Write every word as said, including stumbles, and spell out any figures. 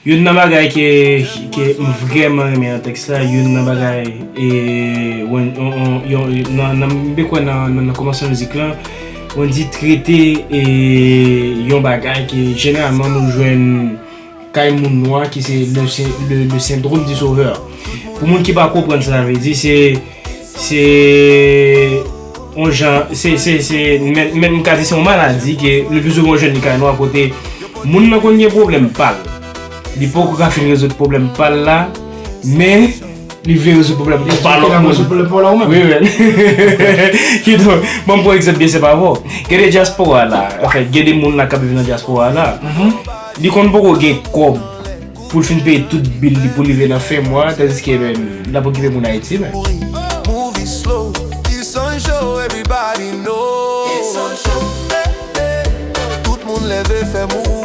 Youn nan bagay ke, ke m vrèman renmen nan tèks la, youn nan bagay, e, wen, on, on, yon, nan, nan, m te kwè nan, nan, nan kòmansman mizik lan, Wendyy trete, e, yon bagay ke jeneralman nou jwenn kay moun nwa ki se le, sy- le, le syndrome du sauveur. Pou moun ki pa konprann sa sa vle di, se se yon jan, se, se, se, men, men m ka di se yon maladi ke le pli souvan jwenn li kay nwa kote moun nan konn gen pwoblèm pa l. Li poko ka fin rezoud pwoblèm pa l la, men li vle rezoud pwoblèm pa lòt moun. Rezoud pwoblèm pa w la ou menm. Wi, men. Kidonk, ban m pran egzanp byen senp avè w. Gen de dyaspora la, anfèt, gen de moun la k ap viv nan dyaspora la. Li konn poko gen kòb pou l fin peye tout bil li pou li rive nan fen mwa, tandiske men, l ap okipe moun Ayiti, men. Movie slow, Kisanjo, everybody know. Tout moun leve fè move.